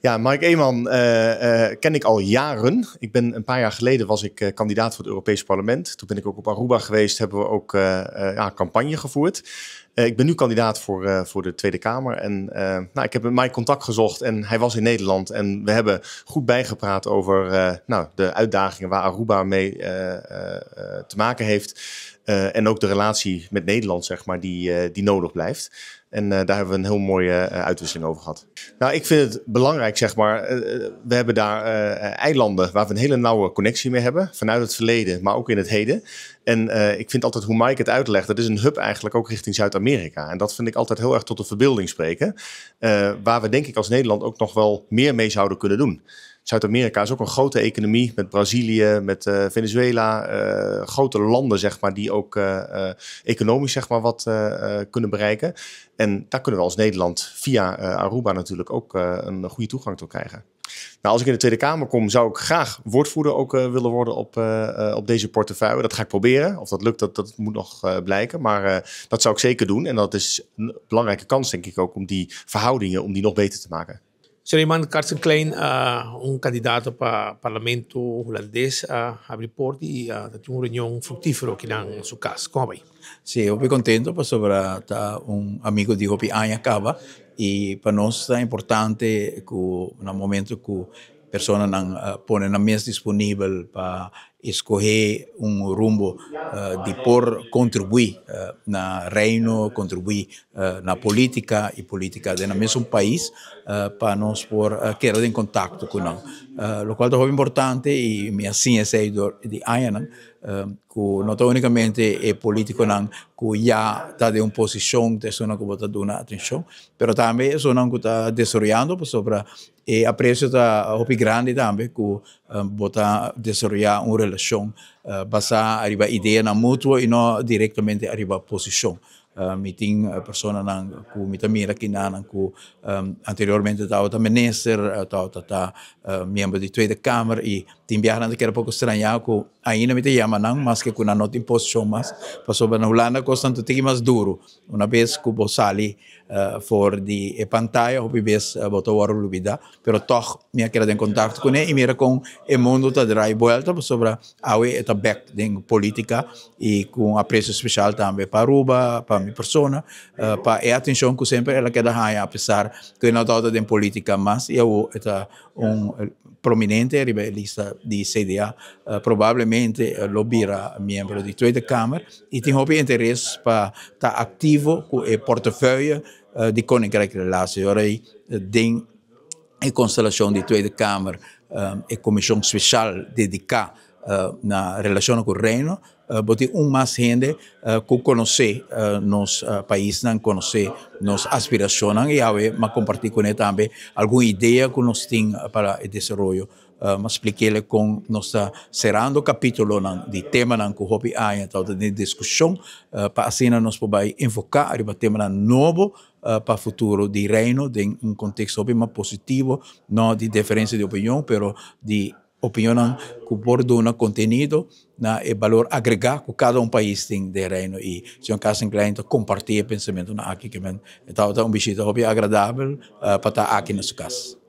Ja, Mike Eman ken ik al jaren. Ik ben een paar jaar geleden was ik kandidaat voor het Europees Parlement. Toen ben ik ook op Aruba geweest, hebben we ook ja, campagne gevoerd. Ik ben nu kandidaat voor de Tweede Kamer. En nou, ik heb met Mike contact gezocht en hij was in Nederland. En we hebben goed bijgepraat over nou, de uitdagingen waar Aruba mee te maken heeft. En ook de relatie met Nederland, zeg maar, die nodig blijft. En daar hebben we een heel mooie uitwisseling over gehad. Nou, ik vind het belangrijk, zeg maar. We hebben daar eilanden waar we een hele nauwe connectie mee hebben. Vanuit het verleden, maar ook in het heden. En ik vind altijd hoe Mike het uitlegt, dat is een hub eigenlijk ook richting Zuid-Amerika. En dat vind ik altijd heel erg tot de verbeelding spreken. Waar we denk ik als Nederland ook nog wel meer mee zouden kunnen doen. Zuid-Amerika is ook een grote economie met Brazilië, met Venezuela. Grote landen, zeg maar, die ook economisch zeg maar, wat kunnen bereiken. En daar kunnen we als Nederland via Aruba natuurlijk ook een goede toegang toe krijgen. Nou, als ik in de Tweede Kamer kom, zou ik graag woordvoerder ook willen worden op deze portefeuille. Dat ga ik proberen. Of dat lukt, dat moet nog blijken. Maar dat zou ik zeker doen. En dat is een belangrijke kans, denk ik ook, om die verhoudingen om die nog beter te maken. Suleiman Carsten Klein, un kandidato pa parlamento hulandes, a habri porta i tin un reunion fruktífero aki na su kas. Kon bai? Si, hopi kontentu pasobra ta un amigu di hopi aña kaba i pa nos ta importante ku na momento ku personanan pone nan mes disponibel pa skohe un rumbo di por kontribuí na Reino, kontribuí na polítika i polítika den nan mesun pais pa nos por keda den kontakto ku nan. Lokual ta hopi importante i mi a siña esei dor di añanan ku no ta únikamente e polítikonan ku ya ta den un posishon ta esunnan ku bo ta duna atenshon, pero tambe esunnan ku ta desaroyando pasobra e apresio ta hopi grandi tambe ku bo ta desaroyá un relashon basá ariba ideanan mutuo i no direktamente ariba posishon. Mi tin personanan ku mi ta mira kinanan ku anteriormente tabata minister, tabata ta miembro di Tweede Kamer i tin biaha nan ta keda poko strañá ku ainda mi ta yama nan maske ku nan no tin posishon mas pasobra na Hulanda kosnan ta tiki mas duru. Una bes ku bo sali for di e pantaya hopi bes bo ta wòrdu lubidá, pero tòg mi a keda den kontakto kuné i mira kon e mundu ta drai buelta pasobra awe e ta bèk den polítika i ku un apresio speshal tambe pa Aruba, pa mi persona, pa e atenshon ku semper el a keda haña apesar ku e no tabata den polítika mas i awor e ta un prominente riba e lista di CDA, probablemente lo bira miembro di Tweede Kamer. I tin hopi interes pa ta aktivo ku e portefeuille di Koninkrijk Relatie. Ora ei den e konstelashon di Tweede Kamer e komishon speshal dediká na relashonnan ku Reino, bo tin un mas hende ku konosé nos paisnan, konosé nos aspirashonnan i awe m'a kompartí kuné tambe algun idea ku nos tin pa e desaroyo. M'a splik'é kon nos ta serando kapítulonan di temanan ku hopi aña tabata den diskushon pa asina nos por bai enfoká riba temanan nobo pa futuro di Reino den un konteksto hopi mas positivo, no di diferensia di opinion pero di opinionnan ku por duna kontenido na e balor agregá ku kada un pais tin den Reino i señor Carsten Klein ta kompartí e pensamentunan aki ke men e tabata un bishita hopi agradabel pa ta aki na su kas.